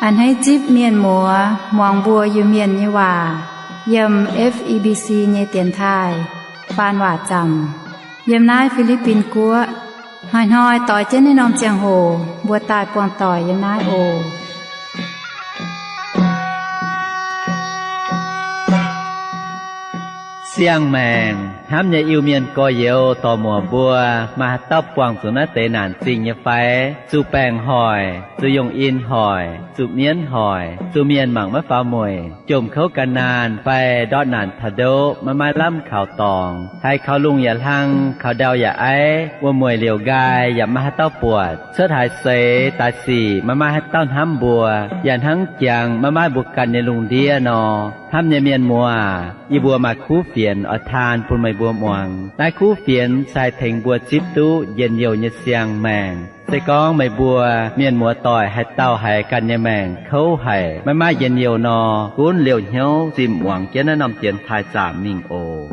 A'hneiv zipv mienh muoz muangx mbuo Iu-Mienh nyei waac yiem F E B C nyei dienx taaih faan waac zaamc yiem naaiv Fi^li^bin Guoqv. Hnoi-hnoi doix jienv naaiv norm ziangh hoc mbuo daaih buangh doic yiem naaiv oc. Siang-maengc hnamv nyei Iu-Mienh gorx-youz dorc-muoc mbuo, maaih haaix dauh buangh zuqc naaiv deix naanc zingh nyei fai? Zuqc baengc hoic, zuqc yungh in hoic, zuqc mienv hoic, zuqc mienh mangc maiv faaux mueic, jomc kouv gan naanh fai ndortv naanc taux ndoqv maiv maaih lamh kaux dorngx, haiz kaux lungh yaac hlang, kaux ndau yaac aiv, wuom-mueic liouc nqaai yaac maiv maaih haaix dauh buatc, cuotv haaix seix daaih sic maiv maaih haaix dauh hnamv mbuo, yaac hnangv jangx maiv maaih mbuo ganh nyei lungh ndiev nor. Hnamv nyei mienh muoz, yie mbuo maaih kuv fienx oix taan bun meih mbuo muangx. Naaiv kuv fienx se haih tengx mbuo zipv duqv njien-youh nyei siang-maengc. Se gorngv meih mbuo mienh muoz doic haaix dauh haiz ganh nyei maengc kouv haic, maiv maaih njien-youh nor, gunv liouh hnyouv zinh muangx jienv naaiv norm dienx taaih zaamc mingh oc.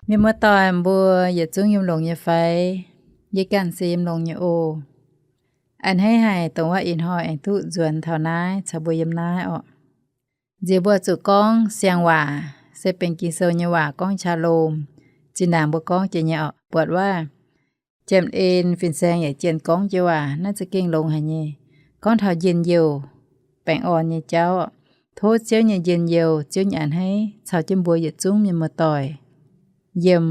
Mienh muoz-doic mbuo yietc zungv yiem longx nyei fai? Yie ganh se yiem longx nyei oc. A'hneiv haic dongh wuov ih hnoi aengx duqv nzuonx taux naaiv caux mbuo yiem naaiv orqc. Nziex mbuo zuqc gorngv siang-waac se benx Ging-Sou nyei waac gorngv shalom. Zinh ndaangc mbuo gorngv jiex nyei orqc, buatc waac, James En fin-saeng yaac jienh gorngv jiex waac naaiv za'gengh longx haic nyei. Gorngv taux njien-youh, baengh orn nyei jauv. Tov Ziouv nyei njien-youh, Ziouv nyei a'hneiv caux jienv mbuo yietc zungv mienh muoz-doic yiem.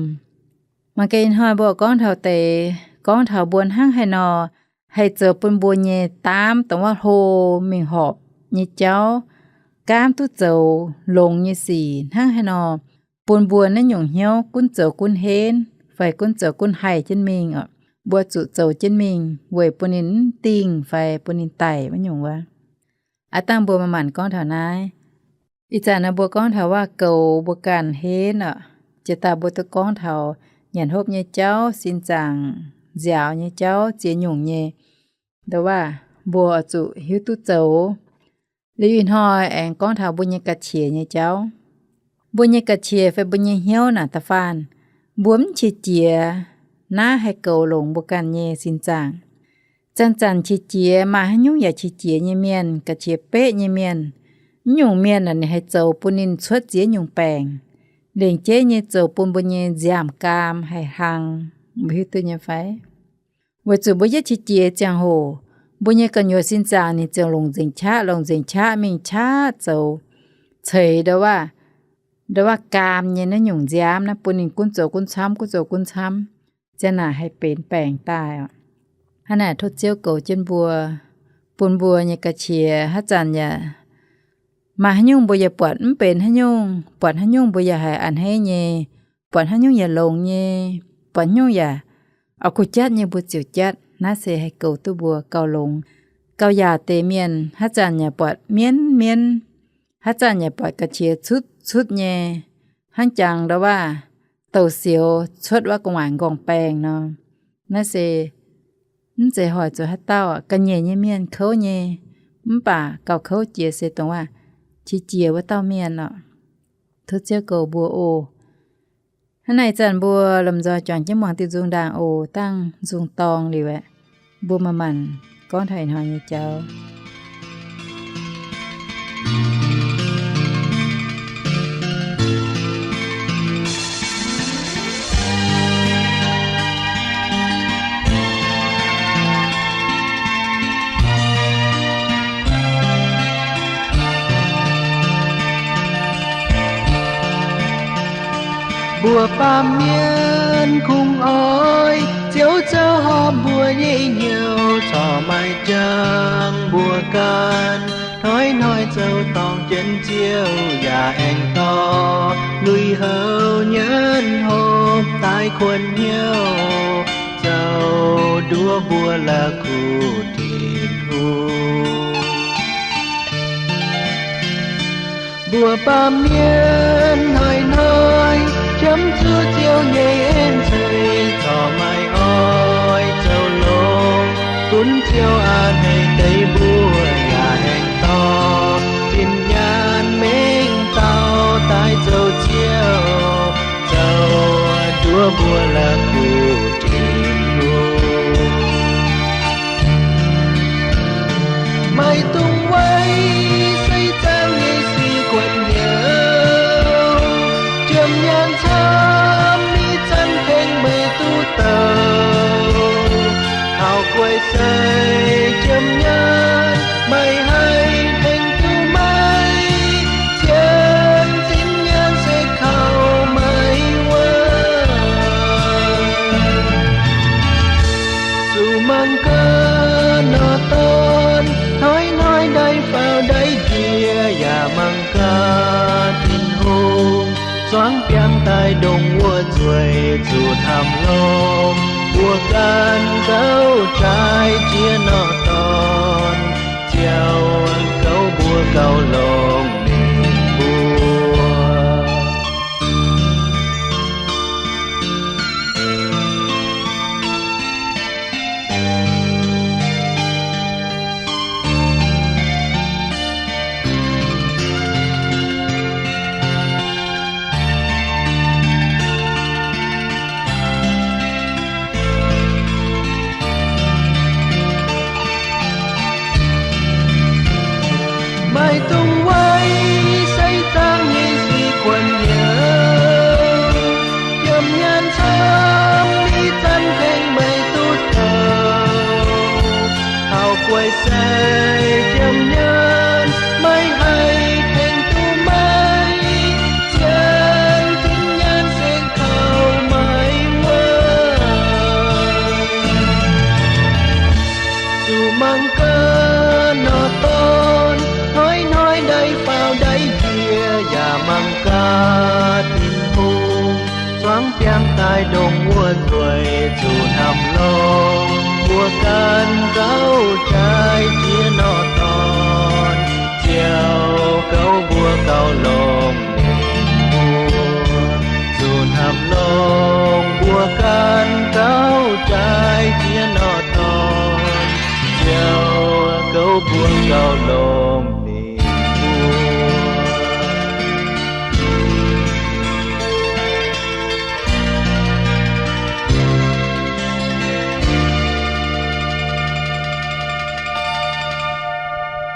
Mangc gaax ih hnoi mbuo gorngv taux deix, gorngv taux mbuo hnangv haaix nor haih zoux bun mbuo nyei daamv dongh wuov hlo mingh horpc nyei jauv, gaamv duqv zoux longx nyei sic hnangv haaix nor, bun mbuo naaiv nyungc hnyouv gunv zoux gunv henv fai gunv zoux gunv haih jienv mingh oc. Mbuo zuqc zoux jienv mingh weic bun ninh mv dingh fai bun ninh daic wuov nyungc wuov. Aav dangh mbuo manc-manc gorngv taux naaiv. Ih zanc naaiv mbuo gorngv taux waac-goux mbuo ganh henv oc. Jiex daaih mbuo duqv gorngv taux nyanc hopv nyei jauv, sin zaangc nziaaux nyei jauv, ziex nyungc nyei ndoqv waac mbuo oix zuqc hiuv duqv zoux. Liuz ih hnoi aengx gorngv taux mbuo nyei ga'qiex nyei jauv. Mbuo nyei ga'qiex fai mbuo nyei hnyouv naaic da'faanh, mbuo mv qiex jiez naaiv haih goux longx mbuo ganh nyei sin zaangc. Zanc-zanc qiex jiez, maaih haaix nyungc yaac qiex jiez nyei mienh, ga'qiex beqv nyei mienh. Mv nyungc mienh naaic ninh haih zoux bun ninh cuotv ziex nyungc baengc. Lengc jeiv nyei zoux bun mbuo nyei nziaamv-gaam haih hlang, mbuo hiuv duqv nyei fai? Weic zuqc mbuo yietv qiex jiez ziangh hoc, mbuo nyei gu'nyuoz sin zaangc ninh ziouc longc nzengc qaqv, longc nzengc qaqv mingh qaqv zoux ceix ndoqv waac, ndoqv waac gaam nyei naaiv nyungc nziaamv naaiv bun ninh gunv zoux gunv camv, gunv zoux gunv camv, ziang naaic haih benx baengc daaih oc. Hnangv naaic tov Ziouv goux jienv mbuo, bun mbuo nyei ga'qiex haaix zanc yaac maaih haaix nyungc mbuo yaac buatc mv benx haaix nyungc, buatc haaix nyungc mbuo yaac haiz a'hneiv nyei, buatc haaix nyungc yaac longx nyei, buatc haaix nyungc yaac oix kuh jatv nyei mbuo ziouc jatv. Naaiv se haih goux duqv mbuo gauh longx. Gauh yaac deix mienh haaix zanc yaac buatc mienv mienv, haaix zanc yaac buatc ga'qiex cutv cutv nyei, hnangv jangx ndoqv waac douz-sioux cuotv wuov gu'nguaaic nqorngv-baengh nor. Naaiv se mv zeiz hoic zuqc haaix dauh, ga'nyiec nyei mienh kouv nyei, mv baac gauh kouv jiex se dongh waac qiex jiez wuov dauh mienh oc. Tov Ziouv goux mbuo oc. Hnangv naaic zanc mbuo lomh nzoih juangc jienv muangx diuh nzung ndaangc oc. Dangh nzung dorng liuz aeqv, mbuo manc-manc gorngv taux ih hnoi nyei jauv. Mbuo baamh mienh kungx oix Ziouv zoux horpc mbuo nyei hnyouv, corc maiv jangx mbuo ganh. Hnoi-hnoi zoux dorngc jienv Ziouv yaac aengx dorh lui-houx nyanc hopv daaih kuonx hnyouv, zoux nduov mbuo la'kuqv Tin-Hungh. Mbuo baamh mienh hnoi-hnoi qiemx zuqc Ziouv nyei en-zuiz corc maiv oix zoux longx. Gunv Ziouv a'hneiv deix mbuo yaac aengx dorh zinh nyaanh mengh dauh daaih zoux Ziouv, zoux nduov mbuo la'kuqv Tin-Hungh. Maiv dungx weic seix zaangv nyei sic guanh hnyouv, jiem nyaanh camv mingh zanc tengx meih duqv douc. Taux guai seix jiem nyaanh maiv haih tengx duqv meih, zien zinh nyaanh se kaux maiv wuov. Zuqc mangc gaax nor dorn, hnoi-hnoi ndaix faaux ndaix njiec, yaac mangc gaax Tin-Hungh zuangx biangh daaih ndongc wuov nzueic zuqc hnamv longx mbuo ganh gauh jaaix jiex nor dorn. Ziouv gauh mbuo gauh longx mbuo. Maiv dungx weic seix zaangv nyei sic guanh hnyouv, jiem nyaanh camv mingh zanc tengx meih duqv douc. Taux guai seix jiem nyaanh maiv haih tengx duqv meih, zien zinh nyaanh se kaux maiv wuov. Zuqc mangc gaax nor dorn, hnoi-hnoi ndaix faaux ndaix njiec, yaac mangc gaax Tin-Hungh zuangx biangh daaih ndongc wuov nzueic zuqc hnamv longx mbuo ganh gauh jaaix jiex nor dorn. Ziouv gauh mbuo gauh longx mbuo, zuqc hnamv longx mbuo ganh gauh jaaix jiex nor dorn. Ziouv gauh mbuo gauh longx ninh mbuo.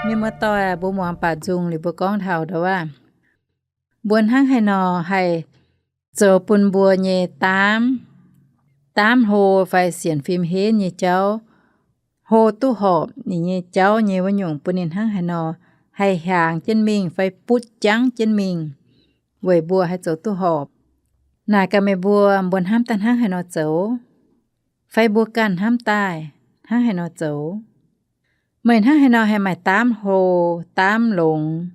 Mienh muoz-doic, mbuo muangx baac nzung liuz mbuo gorngv taux ndau wuov, mbuo hnangv haaix nor haih zoux bun mbuo nyei daamv, daamv hlo fai sienx fim henv nyei jauv, hlo duqv horpc ninh nyei jauv nyei wuov nyungc bun ninh hnangv haaix nor haih hiaangx jienv mingh fai butv jangv jienv mingh, weic mbuo haih zoux duqv horpc. Naaic gaax meih mbuo, mbuo hnamv daaih hnangv haaix nor zoux? Fai mbuo ganh hnamv daaih hnangv haaix nor zoux? Meih hnangv haaix nor haih maaih daamv hlo, daamv longx?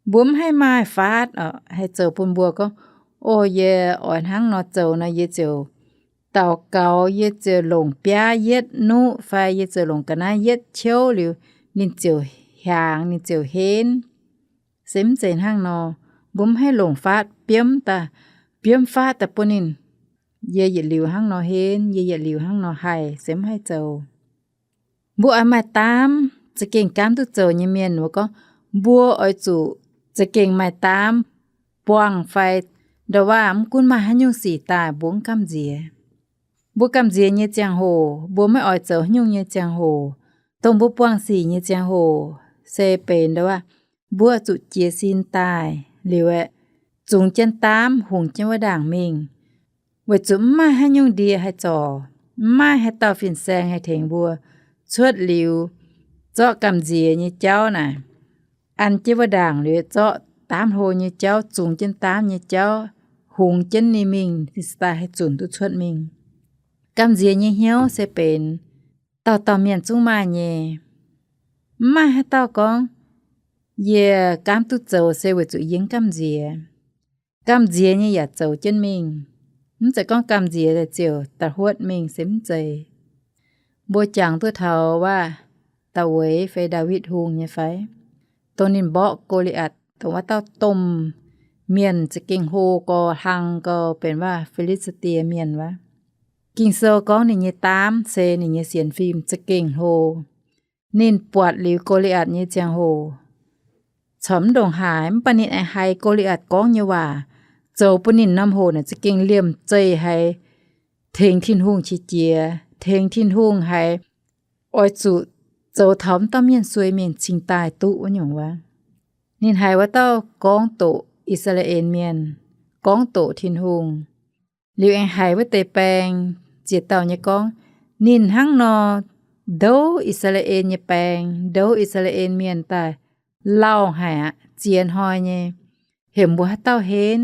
Mbuo mv haih maaih faatv oc, haih zoux bun mbuo gorngv, o, yie oix hnangv nor zoux nor, yie ziouc daux gaux, yie ziouc longc biaav yietv nuqv, fai yie ziouc longc ga'naaiv yietv ciouv liuz, ninh ziouc hiaangx, ninh ziouc henv. Se mv zeiz hnangv nor. Mbuo mv haih longc faatv biomv daaih, biomv faatv daaih bun ninh, yie yietc liuz hnangv nor henv, yie yietc liuz hnangv nor haih, se mv haih zoux. Mbuo oix maaih daamv, za'gengh gaamv duqv zoux nyei mienh, mbuo gorngv, mbuo oix zuqc za'gengh maaih daamv buangh fai ndau wuov, mv gunv maaih haaix nyungc sic daaih mbuo mv gamh nziex. Mbuo gamh nziex nyei ziangh hoc, mbuo maiv oix zoux haaix nyungc nyei ziangh hoc, dongh mbuo buangh sic nyei ziangh hoc, se benx ndau wuov, mbuo zuqc jiez sin daaih liuz aeqv, zungx jienv daamv hungx jienv wuov ndaangc mingh, weic zuqc mv maaih haaix nyungc ndie haih zorc, mv maaih haaix dauh fin-saeng haih tengx mbuo. Cuotv liuz, zorqv gamh nziex nyei jauv naaic, an jienv wuov ndaangc liuz, zorqv daamv hlo nyei jauv, zungx jienv daamv nyei jauv, hungx jienv ninh mingh, ninh cingx daaih haih zunc duqv cuotv mingh. Gamh nziex nyei hnyouv se benx dauh dauh mienh zungv maaih nyei. Mv maaih haaix dauh gorngv, yie gaamv duqv zoux se weic zuqc yie mv gamh nziex. Gamh nziex nyei yaac zoux jienv mingh. Mv zeiz gorngv gamh nziex ziouc da'huotv mingh, se mv zeiz. Mbuo jangx duqv taux wuov, Ndaa^weic fai Ndaawitv Hungh nyei fai? Dongh ninh mborqv Go^li^atc dongh wuov dauh domh mienh za'gengh hlo gau, hlang gau, benx waac Fi^li^saa^die Mienh wuov. Ging-Sou gorngv ninh nyei daamv se ninh nyei sienx fim za'gengh hlo. Ninh buatc liuz Go^li^atc nyei ziangh hoc, corc mv ndongc haaix, mv baac ninh aengx haiz Go^li^atc gorngv nyei waac zoux bun ninh norm hoc naaic za'gengh liemh zeih haiz tengx Tin-Hungh qiex jiez, tengx Tin-Hungh haiz oix zuqc zoux taux mv dauh mienh sueih mingh cingx daaih duqv wuov nyungc wuov. Ninh haiz wuov dauh gorngv doqc I^saa^laa^en Mienh, gorngv doqc Tin-Hungh. Liuz aengx haiz wuov deix baeng ziex dauh nyei gorngv, ninh hnangv nor ndouv I^saa^laa^en nyei baeng, ndouv I^saa^laa^en Mienh daaih lauh haic aqv, ziex hnoi nyei, heuc mbuo haaix dauh henv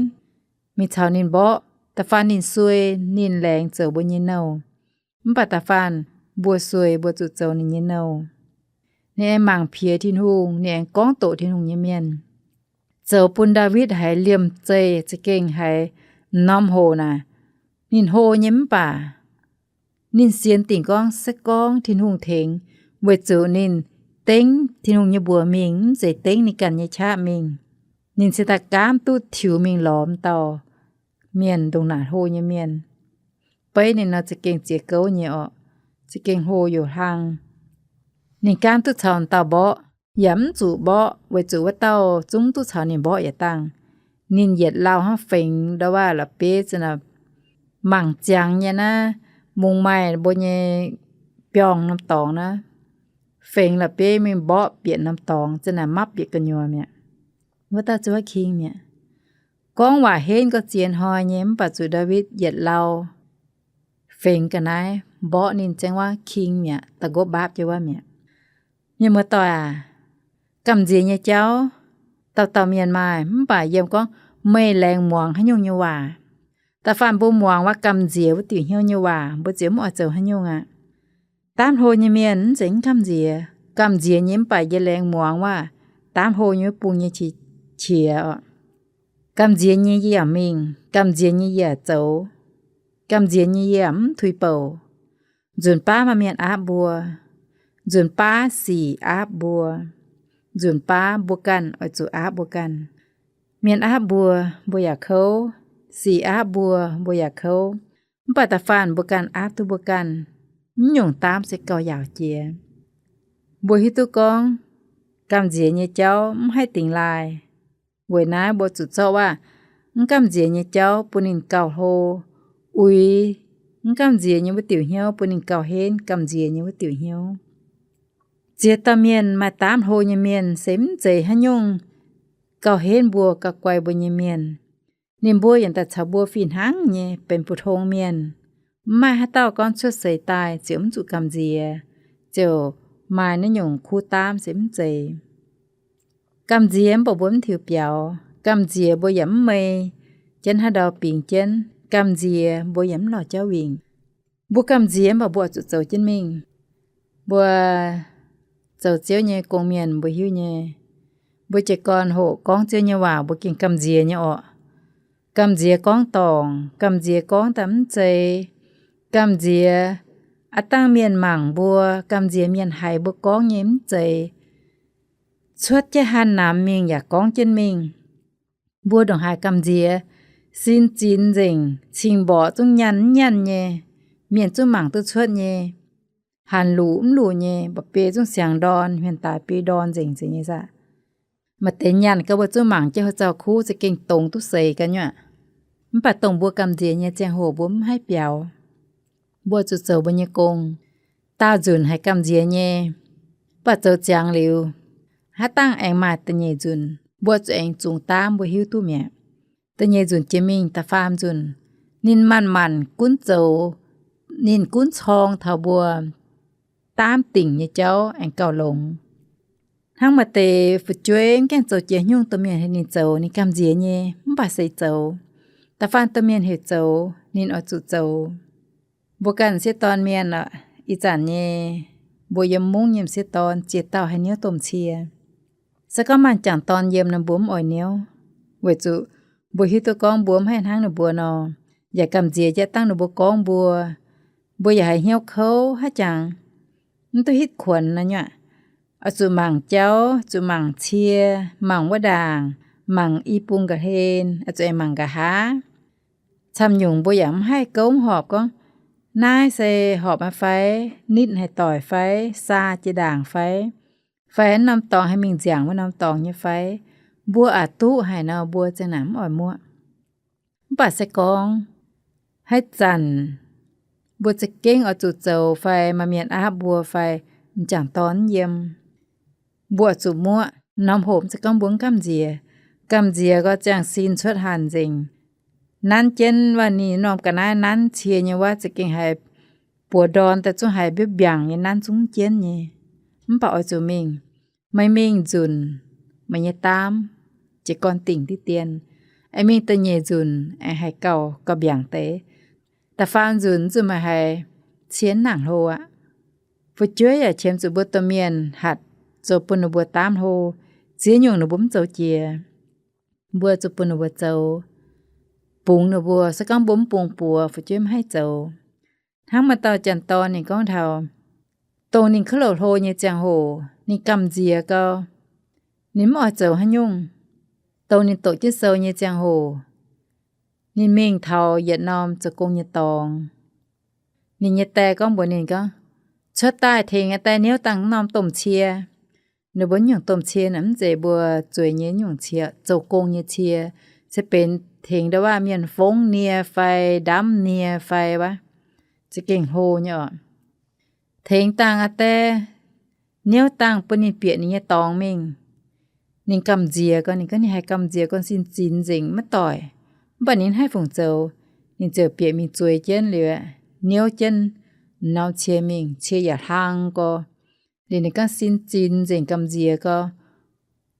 mingh caux ninh mborqv. Da'faanh ninh sueih, ninh laengz zoux mbuo nyei nouh. Mv baac da'faanh mbuo sueih, mbuo zuqc zoux ninh nyei nouh. Ninh aengx mangc piex Tin-Hungh, ninh aengx gorngv doqc Tin-Hungh nyei mienh, zoux bun Ndaawitv haiz liemh zeih, za'gengh haiz m'normh hoc naaic, ninh hlo nyei mv baac ninh sienx dingc gorngv se gorngv Tin-Hungh tengx, weic zuqc ninh dengv Tin-Hungh nyei mbuox mingh, mv zeiz dengv ninh ganh nyei qaqv mingh. Ninh se daaih gaamv duqv tiux mingh lorz dauh mienh, ndongc naaic hlo nyei mienh. Beiv ninh nor za'gengh ziex gouv nyei orqc, za'gengh hlo youc hlang. Ninh gaamv duqv caux dauh mborqv, yaac mv zuqc mborqv weic zuqc wuov dauh zungv duqv caux ninh mborqv yietc dangh. Ninh yietc lauh hnangv fengx ndau waac la'bieiv za'naaic, mangc ziangx nyei naaiv, mungz maaih mbuo nyei biorngh norm dorngx naaiv, fengx la'bieiv mingh mborqv bieqc norm dorngx za'naaic mapv bieqc gu'nyuoz mi'aqv. Wuov dauh zuov king mi'aqv. Gorngv waac henv gau ziex hnoi nyei, mv baac zuqc Ndaawitv yietc lauh fengx ga'naaiv mborqv ninh, ziangh wuov king mi'aqv, da'nqopv mbaapv jienv wuov mi'aqv. Mienh muoz-doic aac, gamh nziex nyei jauv, dauh dauh mienh maaih, mv baac yiem gorngv meih laengz muangx haaix nyungc nyei waac. Da'faanh mbuo muangx waac gamh nziex wuov diuc hnyouv nyei waac, mbuo ziouc mv oix zoux haaix nyungc aqv. Daamv hlo nyei mienh mv zeiz mv gamh nziex. Gamh nziex nyei mv baac yie laengz muangx waac daamv hlo nyei wuov bung nyei qiex, qiex oc. Gamh nziex nyei yie yaac mingh, gamh nziex nyei yie yaac zoux, gamh nziex nyei yie yaac mv tuix bouc. Nzunc baav maaih mienh aapv mbuo, nzunc baav sic aapv mbuo, nzunc baav mbuo ganh oix zuqc aapv mbuo ganh. Mienh aapv mbuo, mbuo yaac kouv. Sic aapv mbuo, mbuo yaac kouv. Mv baac da'faanh mbuo ganh aapv duqv mbuo ganh, mv nyungc daamv se gauh yaauc jiex. Mbuo hiuv duqv gorngv gamh nziex nyei jauv mv haih dingx laaih. Weic naaiv mbuo zuqc zorqv waac mv gamh nziex nyei jauv bun ninh gauh hlo, uix mv gamh nziex nyei wuov diuc hnyouv bun ninh gauh henv gamh nziex nyei wuov diuc hnyouv. Ziex dauh mienh maaih daamv hlo nyei mienh se mv zeiz haaix nyungc gauh henv mbuo gauh guai mbuo nyei mienh. Ninh mbuo yaac daaih caux mbuo fih hnangv nyei benx bu tong mienh. Mv maaih haaix dauh gorngv cuotv seix daaih ziouc mv zuqc gamh nziex, ziouc maaih naaiv nyungc kuv daamv se mv zeiz. Gamh nziex mv baac mbuo mv tiux biaux. Gamh nziex mbuo yaac mv mei jienv haaix ndau bingx jienv. Gamh nziex mbuo yaac mv lorz jauv wingc. Mbuo gamh nziex mv baac mbuo oix zuqc zoux jienv mingh. Mbuo zoux Ziouv nyei gong-mienh mbuo hiuv nyei. Mbuo jiez gorn hoqc gorngv Ziouv nyei waac mbuo gengh gamh nziex nyei orqc. Gamh nziex gorngv dorngc, gamh nziex gorngv daaih mv zeiz, gamh nziex aav dangh mienh mangc mbuo, gamh nziex mienh haiz mbuo gorngv nyei mv zeiz. Cuotv jienv haaix namx mingh yaac gorngv jienv mingh. Mbuo ndongc haaix gamh nziex, sin zinx nzengc, cing mborqc zungv nyaanh mv nyaanh nyei, mienh zungv mangc duqv cuotv nyei. Hanc luqc mv luqc nyei, mba'biei zungv siangx ndorn, hmien daaix biei ndorn nzengc nzengc nyei saah. Maaih deix nyaanh gau mbuo zungv mangc jienv haaix dauh kuv za'gengh dongz duqv seix ga'nyuoqc. Mv baac dongh mbuo gamh nziex nyei ziangh hoc mbuo mv haih biaux. Mbuo zuqc zoux mbuo nyei gong. Daauh nzunc haiz gamh nziex nyei, mv baac zoux ziangx liuz, haaix dangh aengx maaih da'nyeic nzunc, mbuo zuqc aengx zungx daav mbuo hiuv duqv mi'aqv. Da'nyeic nzunc jiex mingh da'faam nzunc, ninh manc-manc gunv zoux, ninh gunv corng taux mbuo daamv dingc nyei jauv aengx gauh longx. Hnangv maaih deix fu'jueiv mv gaengh zoux jiex nyungc, domh mienh heuc ninh zoux ninh gamh nziex nyei mv baac seix zoux. Da'faanh domh mienh heuc zoux ninh oix zuqc zoux. Mbuo ganh m'sieqv dorn mienh oc, ih zanc nyei mbuo yiem mungv nyei m'sieqv dorn ziex dauh haiz niouv domh cie. Se gorngv maaih m'jangc dorn yiem nor mbuo mv oix niouv, weic zuqc mbuo hiuv duqv gorngv mbuo mv haih hnangv ninh mbuo nor, yaac gamh nziex jienv dangh ninh mbuo gorngv mbuo. Mbuo yaac haiz hnyouv kouv haic jangx, mv duqv hitv kuonx naaiv nyuoqc. Oix zuqc mangc jauv, zuqc mangc cie, mangc wuov ndaangc, mangc i bung nqa'hlen, zuqc aengx mangc nqa'haav. Camv-nyungc mbuo yaac mv haih gouv horpc gorngv, naaiv se horpc aqv fai, nitv haih doic fai, saa jiex ndaangc fai, fai norm dorngx haih mingh nziangc wuov norm dorngx nyei fai. Mbuo aqc duqv haic nor, mbuo za'gengh mv oix muoqv. Mv baac se gorngv haaix zanc mbuo za'gengh oix zuqc zoux fai maaih mienh aapv mbuo fai m'jangc dorn yiem, mbuo oix zuqc muoqv. Norm hoc se gorngv mbuo mv gamh nziex. Gamh nziex gau ziangh sin cuotv hanc nzengc. Nanv jienv waac ninh norm ga'naaiv nanv cie nyei waac za'gengh haiz buoz ndorn daaih zungv haiz mbiouv mbiaangc nyei, nanv zungv jienv nyei. Mv baac oix zuqc mingh. Meih mingh nzunc, meih nyei daamv jiez gorn dingc diqv dien. Aengx mingh da'nyeic nzunc aengx haiz gauh, gauh mbiaangc deix. Da'faam nzunc zuqc meih haiz cie nangc hlo aqv. Fu'jueiv yaac qiemx zuqc mbuo domh mienh hatc zoux bun ninh mbuo daamv hlo. Ziex nyungc ninh mbuo mv zoux jiex, mbuo zuqc bun ninh mbuo zoux, bungx ninh mbuo. Se gorngv mbuo mv bungx buoz, fu'jueiv mv haih zoux. Hnangv maaih dauh janx-dorn ninh gorngv taux, dongh ninh kuv louc hlo nyei ziangh hoc ninh gamh nziex gau, ninh mv oix zoux haaix nyungc. Dongh ninh doqc jienv sou nyei ziangh hoc, ninh mingh taux yietc norm zoux gong nyei dorngx. Ninh nyei die gorngv mbuox ninh gorngv, cuotv daaih tengx aa die niouv dangh norm domh cie. Ninh mbuo nyungc domh cie naaic mv zeiz mbuo zueiz nyei nyungc cie, zoux gong nyei cie, se benx tengx ndau waac mienh fongv nie fai ndamv nie fai wuov, za'gengh hlo nyei oc. Tengx dangh aa die niouv dangh bun ninh bieqc ninh nyei dorngx mingh. Ninh gamh nziex gau, ninh gorngv ninh haih gamh nziex gau, sin zinx nzengc maiv doic. Mv baac ninh haih fungc zoux, ninh ziouc bieqc mingh zueiz jienv liuz, niouv jienv norm cie mingh, cie yaac hlang gau. Liuz ninh gorngv sin zinx nzengc gamh nziex gau.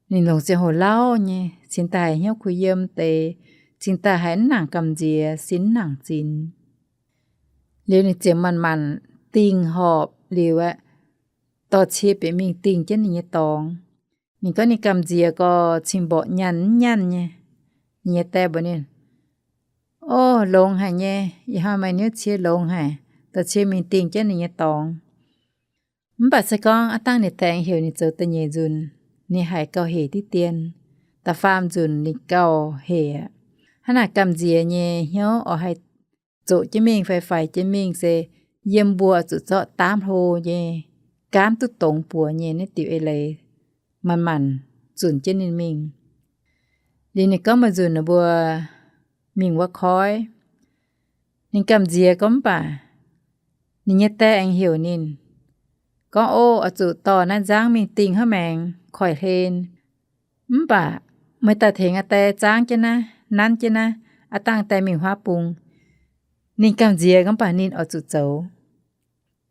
Ninh longc ziangh hoc lauh nyei, cingx daaih haiz hnyouv kuh yiem deix, cingx daaih haiz mv nangc gamh nziex, sin mv nangc zinx. Liuz ninh ziouc manc-manc dingh horpc liuz aeqv, dorh cie bieqc mingh dingh jienv ninh nyei dorngx. Ninh gorngv ninh gamh nziex gau, cing-mborqc nyanh mv nyanh nyei. Ninh nyei die mbuox ninh, O, longx haic nyei, ih hnoi meih niouv cie longx haic, dorh cie mingh dingh jienv ninh nyei dorngx. Mv baac se gorngv aav dangh ninh die aengx heuc ninh zoux da'nyeic nzunc, ninh haiz gauh hec diqv dien. Da'faam nzunc ninh gauh hec aqv. Hnangv naaic gamh nziex nyei hnyouv oix haih zoqc jienv mingh fai faix jienv mingh se yiem mbuo oix zuqc zorqv daamv hlo nyei, gaamv duqv dongz buoz nyei naaiv diuc eix leiz, manc-manc zunc jienv ninh mingh. Liuz ninh gorngv maaih nzunc ninh mbuo mingh wuov koiv, ninh gamh nziex gorngv mv baac ninh nyei die aengx heuc ninh gorngv, O, oix zuqc dorh naaiv nzangv mingh dingh hnangv maengx koiv-hlen. Mv baac meih daaih tengx aa die zaangv jienv naaiv, nanv jienv naaiv, aav dangh die mingh huaav bung. Ninh gamh nziex gorngv mv baac ninh oix zuqc zoux.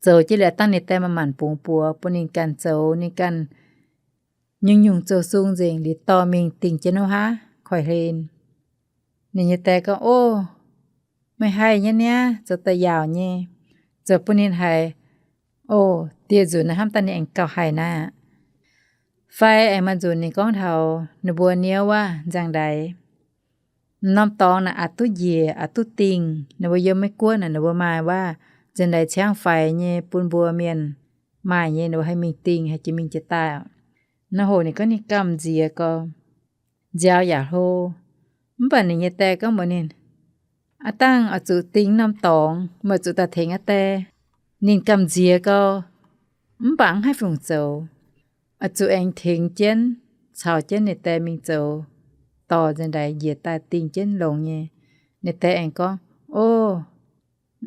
Zoux jienv liuz aav dangh ninh die manc-manc bungx buoz bun ninh ganh zoux, ninh ganh nyungc-nyungc zoux sung nzengc liuz dorh mingh dingh jienv wuov huaav koiv-hlen. Ninh nyei die gorngv, O, meih haih nyei niaa, zoux daaih yaauc nyei, zoux bun ninh haiz, O, dieh nzunc naaiv hnamv daaih ninh aengx gauh haih naaiv aqv. Fai aengx maaih nzunc ninh gorngv taux ninh mbuo niouv wuov nziang-ndaix, norm dorngx naaic aqc duqv njiec aqc duqv dingh. Ninh mbuo yiem Meiv Guoqv naaic ninh mbuo maaih wuov nziang-ndaix ciangv faix nyei bun mbuo mienh maaih nyei, ninh mbuo haih mingh dingh, haih jiex mingh jiex daaih oc. Naaiv hoc ninh gorngv ninh gamh nziex gau, nziaaux yaac hlo. Mv baac ninh nyei die gorngv mbuox ninh, Aav dangh oix zuqc dingh norm dorngx, meih zuqc daaih tengx aa die. Ninh gamh nziex gau, mv baac mv haih fungc zoux. Oix zuqc aengx tengx jienv, caux jienv ninh die mingh zoux, dorh nziang-ndaix njiec daaih dingh jienv longx nyei. Ninh die aengx gorngv, O,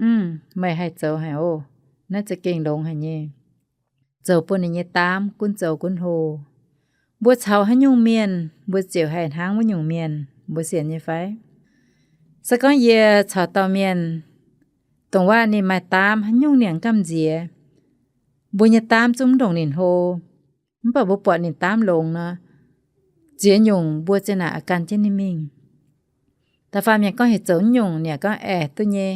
mm, meih haih zoux haic oc. Naaiv za'gengh longx haic nyei. Zoux bun ninh nyei daamv gunv zoux gunv hlo. Mbuo caux haaix nyungc mienh, mbuo ziouc haih hnangv wuov nyungc mienh, mbuo sienx nyei fai? Se gorngv yie caux dauh mienh, dongh wuov ninh maaih daamv haaix nyungc ninh gamh nziex, mbuo nyei daamv zungv mv ndongc ninh hlo, mv baac mbuo buatc ninh daamv longx nor, ziex nyungc mbuo ziouc naaic oix gan jienv ninh mingh. Da'faanh mienh gorngv heuc zoux nyungc, ninh gorngv, Aeqv, duqv nyei.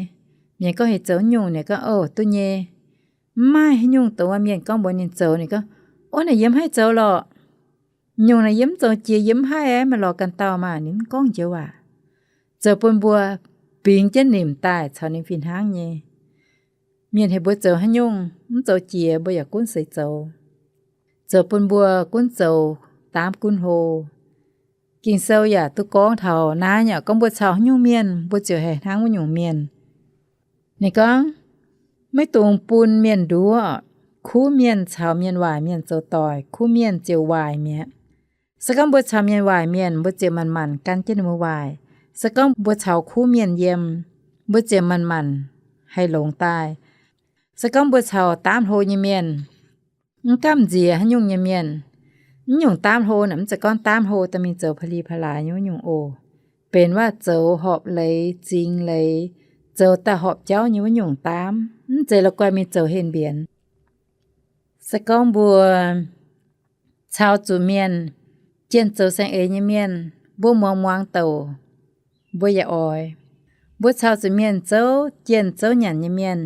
Mienh gorngv heuc zoux nyungc, ninh gorngv, Oc, duqv nyei. Mv maaih haaix nyungc dongh wuov mienh gorngv mbuox ninh zoux, ninh gorngv, Ov, naaic yie mv haih zoux lorqc. Nyungc naaic yie mv zoux jiex, yie mv haih aqv, meih lorz ganh dauh maah! Ninh mv gorngv njoux waac. Zoux bun mbuo bingx jienv nimc daaih caux ninh fih hnangv nyei. Mienh heuc mbuo zoux haaix nyungc mv zoux jiex, mbuo yaac gunv seix zoux. Zoux bun mbuo gunv zoux daamv gunv hlo. Ging-Sou yaac duqv gorngv taux naaiv, yaac gorngv mbuo caux haaix nyungc mienh, mbuo ziouc haih hnangv wuov nyungc mienh. Ninh gorngv, maiv dungx bun mienh nduov. Kuv mienh caux mienh waaic mienh zoux doic, kuv mienh ziouc waaic mi'aqv. Se gorngv mbuo caux mienh waaic mienh, mbuo ziouc manc-manc gan jienv ninh mbuo waaic. Se gorngv mbuo caux kuv mienh yiem, mbuo ziouc manc-manc haih longx daaih. Se gorngv mbuo caux daamv hlo nyei mienh, mv gamh nziex haaix nyungc nyei mienh, mv nyungc daamv hlo naaic, mv zeiz gorngv daamv hlo daaih mingh zoux pa'li pa'laaix nyei wuov nyungc oc. Benx waac zoux horpc leiz, zingx leiz, zoux daaih horpc jauv nyei wuov nyungc daamv, mv zeiz la'guaih mingh zoux henh mbienx. Se gorngv mbuo caux zuqc mienh, jienh zoux saeng-eix nyei mienh, mbuo muangx muangx douc, mbuo yaac oix. Mbuo caux zuqc mienh zouv jienh zouv nyanc nyei mienh,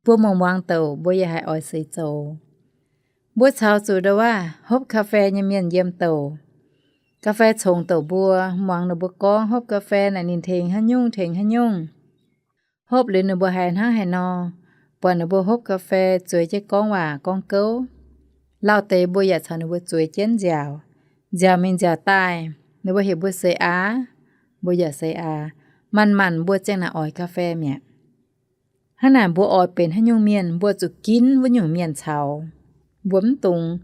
mbuo muangx muangx douc, mbuo yaac haih oix seix zoux. Mbuo caux zuqc ndongc waac hopv ga'fei nyei mienh yiem douc, ga'fei congx douc mbuo, muangx ninh mbuo gorngv hopv ga'fei naaic ninh tengx haaix nyungc tengx haaix nyungc. Hopv liuz ninh mbuo haiz hnangv haaix nor, buatc ninh mbuo hopv ga'fei zueiz jienv gorngv waac gorngv gouv. Lauh deix mbuo yaac caux ninh mbuo zueiz jienv nziaauc. Nziaauc mingh nziaauc daaih, ninh mbuo heuc mbuo seix aav, mbuo yaac seix aav. Manc-manc mbuo ziang naaic oix ga'fei mi'aqv. Hnangv naaic mbuo oix benx haaix nyungc mienh, mbuo zuqc ginv wuov nyungc mienh caux. Mbuo mv dungx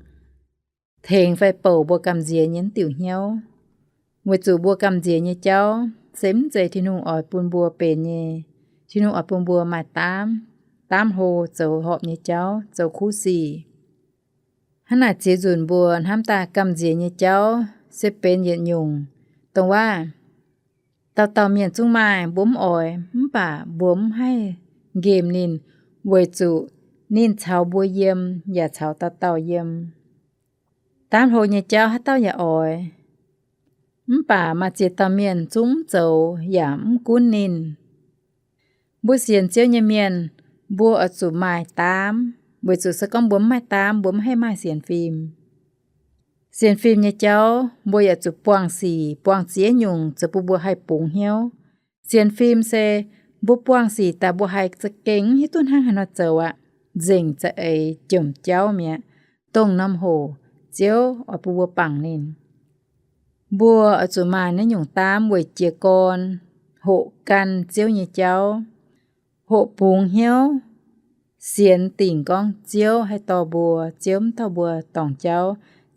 tengx fai bouc mbuo gamh nziex nyei wuov diuc hnyouv, weic zuqc mbuo gamh nziex nyei jauv se mv zeiz Tin-Hungh oix bun mbuo benx nyei. Tin-Hungh oix bun mbuo maaih daamv, daamv hlo zoux horpc nyei jauv, zoux kuv sic. Hnangv naaic ziex nzunc mbuo hnamv daaih gamh nziex nyei jauv se benx yietc nyungc, dongh waac dauh dauh mienh zungv maaih, mbuo mv oix, mv baac mbuo mv haih nqemh ninh, weic zuqc ninh caux mbuo yiem yaac caux dauh dauh yiem. Daamv hlo nyei jauv haaix dauh yaac oix, mv baac maaih ziex dauh mienh zungv mv zoux yaac mv gunv ninh. Mbuo sienx Ziouv nyei mienh, mbuo oix zuqc maaih daamv, weic zuqc se gorngv mbuo mv maaih daamv, mbuo mv haih maaih sienx fim. Sienx fim nyei jauv mbuo yaac zuqc buangh sic, buangh ziex nyungc zoux bun mbuo haih bungx hnyouv. Sienx fim se mbuo buangh sic daaih mbuo haih za'gengh hiuv duqv hnangv haaix nor zoux aqv, nzengc za'eix jomc jauv mi'aqv, dongh norm hoc Ziouv oix bun mbuo bangc ninh. Mbuo oix zuqc maaih naaiv nyungc daamv weic jiez gorn, hoqc gan Ziouv nyei jauv, hoqc bungx hnyouv, sienx dingc gorngv Ziouv haih dorh mbuo, Ziouv mv dorh mbuo dorngc jauv,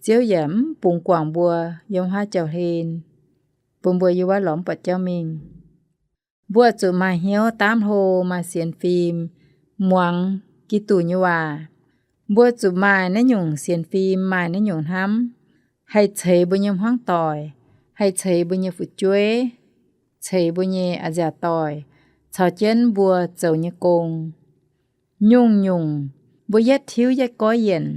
Ziouv yaac mv bungx guangc mbuo yiem wuov jauv-hlen, bun mbuo yiem wuov lorz mv buatc jauv mingh. Mbuo zuqc maaih hnyouv daamv hlo, maaih sienx fim, muangx Giduc nyei waac. Mbuo zuqc maaih naaiv nyungc sienx fim, maaih naaiv nyungc hnamv, haih ceix mbuo nyei hmuangv doic, haih ceix mbuo nyei fu'jueiv, ceix mbuo nyei a'nziaauc doic, caux jienv mbuo zoux nyei gong. Nyungc-nyungc mbuo yietv tiuv yietv goiv yienc,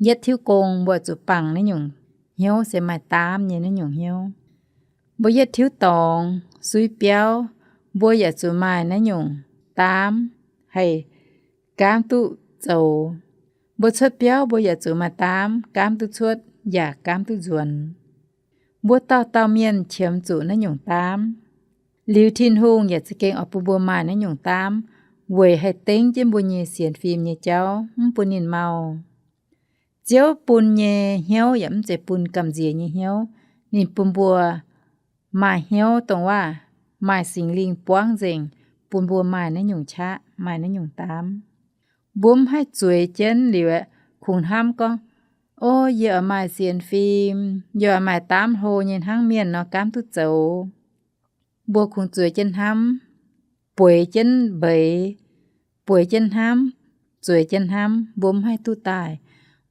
yietv tiuv gong mbuo zuqc bangc naaiv nyungc hnyouv se maaih daamv nyei naaiv nyungc hnyouv. Mbuo yietv tiuv dorngx suiv biauv, mbuo yaac zuqc maaih naaiv nyungc daamv haih gaamv duqv zoux. Mbuo cuotv biauv mbuo yaac zuqc maaih daamv gaamv duqv cuotv yaac gaamv duqv nzuonx. Mbuo dauh dauh mienh qiemx zuqc naaiv nyungc daamv. Liuz Tin-Hungh yaac za'gengh oix bun mbuo maaih naaiv nyungc daamv weic haih dengv jienv mbuo nyei sienx fim nyei jauv mv bun ninh mau. Ziouv bun nyei hnyouv yaac mv zeiz bun gamh nziex nyei hnyouv. Ninh bun mbuo maaih hnyouv dongh waac maaih Singx Lingh buangv nzengc, bun mbuo maaih naaiv nyungc qaqv, maaih naaiv nyungc daamv. Mbuo mv haih zueiz jienv liuz aeqv, kungx hnamv gorngv, O, yie oix maaih sienx fim, yie oix maaih daamv hlo nyei hnangv mienh nor gaamv duqv zoux. Mbuo kungx zueiz jienv hnamv, bueix jienv mbeix, bueix jienv hnamv, zueiz jienv hnamv, mbuo mv haih duqv daaih.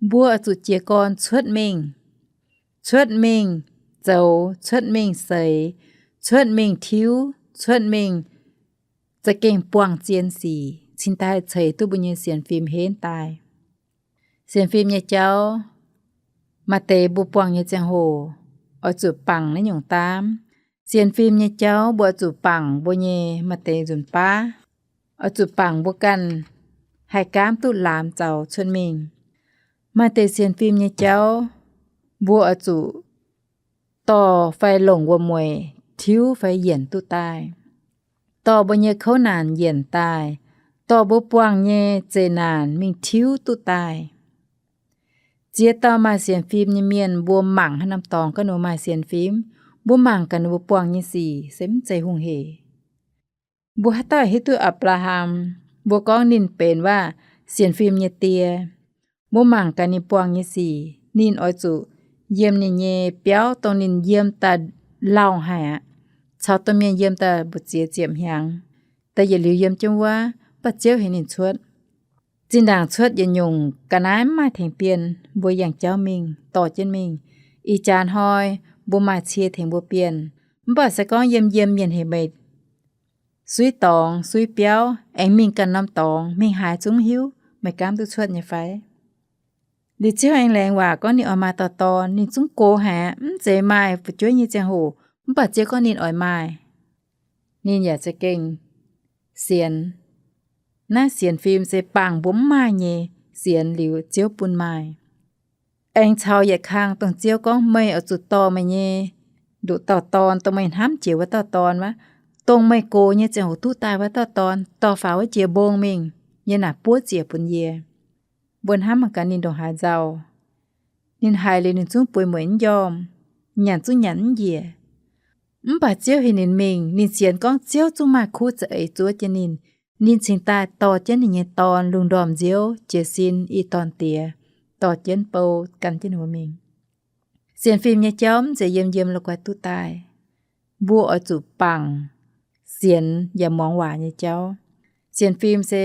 Mbuo oix zuqc jiez gorn cuotv mingh, cuotv mingh zoux, cuotv mingh seix, cuotv mingh tiuv, cuotv mingh za'gengh buangh zien sic, cingx daaih ceix duqv mbuo nyei sienx fim henv daaih. Sienx fim nyei jauv, maaih deix mbuo buangh nyei ziangh hoc oix zuqc bangc naaiv nyungc daamv. Sienx fim nyei jauv mbuo oix zuqc bangc mbuo nyei maaih deix nzunc baav, oix zuqc bangc mbuo ganh haih gaamv duqv laamx zaux cuotv mingh. Maaih deix sienx fim nyei jauv mbuo oix zuqc dorh fai longc wuom-mueic tiuv fai yienc duqv daaih, dorh mbuo nyei kouv naanc yienc daaih, dorh mbuo buangh nyei zeqc naanc mingh tiuv duqv daaih. Ziex dauh maaih sienx fim nyei mienh, mbuo mangc haaix norm dorngx gorngv ninh mbuo maaih sienx fim, mbuo mangc gaax ninh mbuo buangh nyei sic se mv zeiz hungh hec. Mbuo haaix dauh hiuv duqv Apc^laa^ham, mbuo gorngv ninh benx waac sienx fim nyei die. Mbuo mangc gaax ninh buangh nyei sic, ninh oix zuqc yiem ninh nyei biauv, dongh ninh yiem daaih lauh haic aqv, caux domh mienh yiem daaih mbu'ziex ziepc hnyangx, da'yietv liuz yiem jienv wuov, mv baac Ziouv heuc ninh cuotv. Zinh ndaangc cuotv yietc nyungc ga'naaiv mv maaih tengx bienh, mbuo yangh jauv mingh, dorh jienv mingh. Ih jaax hnoi mbuo maaih cie tengx mbuo bienh, mv baac se gorngv yiem yiem mienh heuc meih suiv dorngx suiv biauv, aengx mingh ganh norm dorngx, mingh haaix zungv mv hiuv, meih gaamv duqv cuotv nyei fai? Liuz Ziouv aengx laengz waac gorngv ninh oix maaih dauh dorn, ninh zungv gox haic aqv, mv zeiz maaih fu'jueiv nyei ziangh hoc, mv baac Ziouv gorngv ninh oix maaih, ninh yaac za'gengh sienx. Naaiv sienx fim se bangc mbuo mv maaih nyei, sienx liuz Ziouv bun maaih. Aengx caux yietc kang dongh Ziouv gorngv, meih oix zuqc dorh meih nyei nduqc dauh dorn, dongh meih hnamv jiex wuov dauh dorn wuov, dongh meih gox nyei ziangh hoc duqv daaih wuov dauh dorn, dorh faaux wuov jiex mbong mingh, yie naaic buov ziec bun yie. Mbuo hnamv mangc gaax ninh ndongc haaix nzauh. Ninh haiz liuz ninh zungv bueix mueic mv njormh, nyanc zungv nyanc mv njiec. Mv baac Ziouv heuc ninh mingh, ninh sienx gorngv Ziouv zungv maaih kuv za'eix zuov jienv ninh. Ninh cingx daaih dorh jienv ninh nyei dorn lungh ndorm nziouv jiez sin i dorn diex, dorh jienv bou gan jienv ninh mbuo mingh. Sienx fim nyei jauv mv zeiz yiem yiem la'guaih duqv daaih. Mbuo oix zuqc bangc sienx yaac muangx waac nyei jauv. Sienx fim se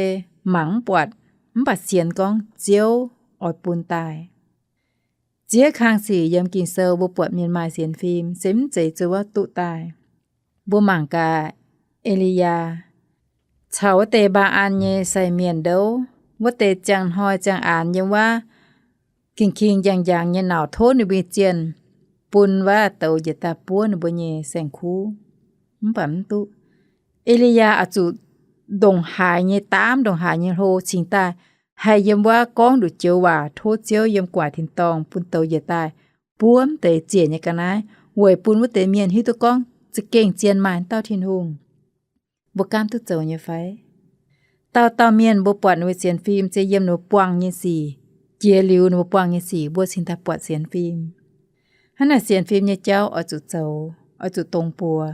mangc mv buatc, mv baac sienx gorngv Ziouv oix bun daaih. Ziex kang sic yiem Ging-Sou mbuo buatc mienh maaih sienx fim se mv zeiz zuov wuov duqv daaih. Mbuo mangc gaax E^li^yaa caux wuov deix Mbaa^an nyei sai mienh ndouv, wuov deix ziangh hnoi ziangh aanx yiem wuov king-king njang-njang nyei nauc tov ninh mbuo nyei zienh bun wuov douz njiec daaih buov ninh mbuo nyei saeng-kuv. Mv baac mv duqv. E^li^yaa oix zuqc ndongc haaix nyei daamv, ndongc haaix nyei hlo cingx daaih haih yiem wuov gorngv nduqc joux waac tov Ziouv yiem gu'nguaaic tin-dorngh bun douz njiec daaih buov wuov deix ziec nyei ga'naaiv, weic bun wuov deix mienh hiuv duqv gorngv za'gengh zien maaih dauh Tin-Hungh. Mbuo gaamv duqv zoux nyei fai? Dauh dauh mienh mbuo buatc ninh mbuo sienx fim se yiem ninh mbuo buangh nyei sic. Jiex liuz ninh mbuo buangh nyei sic mbuo cingx daaih buatc sienx fim. Hnangv naaic sienx fim nyei jauv oix zuqc zoux, oix zuqc dongz buoz.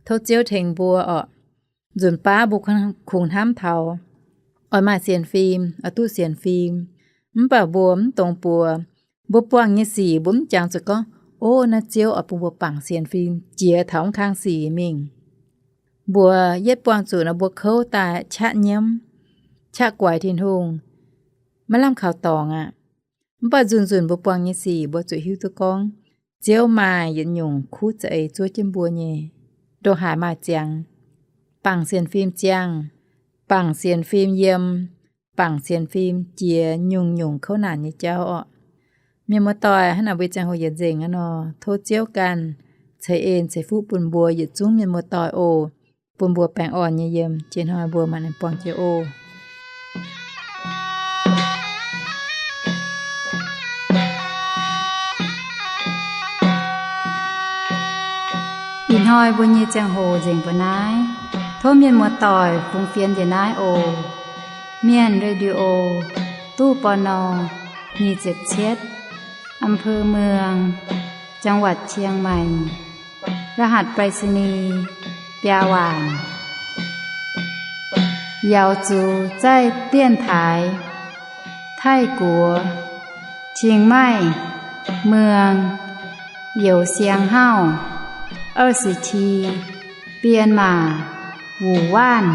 Tov Ziouv tengx mbuo orqc. Nzunc baav mbuo kungx hnamv taux oix maaih sienx fim, oix duqv sienx fim, mv baac mbuo mv dongz buoz. Mbuo buangh nyei sic mbuo mv jangx zuqc gorngv, o, naaiv Ziouv oix bun mbuo bangc sienx fim jiex taux mv kang sic mingh. Mbuo yietv buangh zuqc nor mbuo kouv daaih qaqv nyiemv, qaqv guaix Tin-Hungh, maiv lamh kaux dorngx aqv. Mv baac nzunc nzunc mbuo buangh nyei sic mbuo zuqc hiuv duqv gorngv Ziouv maaih yietc nyungc kuv za'eix zuov jienv mbuo nyei. Ndongc haaix maaih ziangx, bangc sienx fim ziangh, bangc sienx fim yiem, bangc sienx fim jiex nyungc-nyungc kouv naanc nyei jauv orqc. Mienh muoz-doic, hnangv naaic mbuo ziangh hoc yietc nzengc aqv nor, tov Ziouv ganh ceix en ceix fuqv bun mbuo yietc zungv mienh muoz-doic oc, bun mbuo baengh orn nyei yiem. Jiex hnoi mbuo maaih buangh jiex oc. Ih hnoi mbuo nyei ziangh hoc nzengc mbuo naaiv. Tov mienh muoz-doic fungx fienx njiec naaiv oc. Mienh Radio, ตู้ ปณ. nyic ziepc cietv, อำเภอเมือง จังหวัดเชียงใหม่ รหัสไปรษณีย์ biaa waanc. 瑶族在电台 Taiv-Guoqv, เชียงใหม่ เมือง Youh Siang Hauv, 二十七, 编码 Wu Wanv.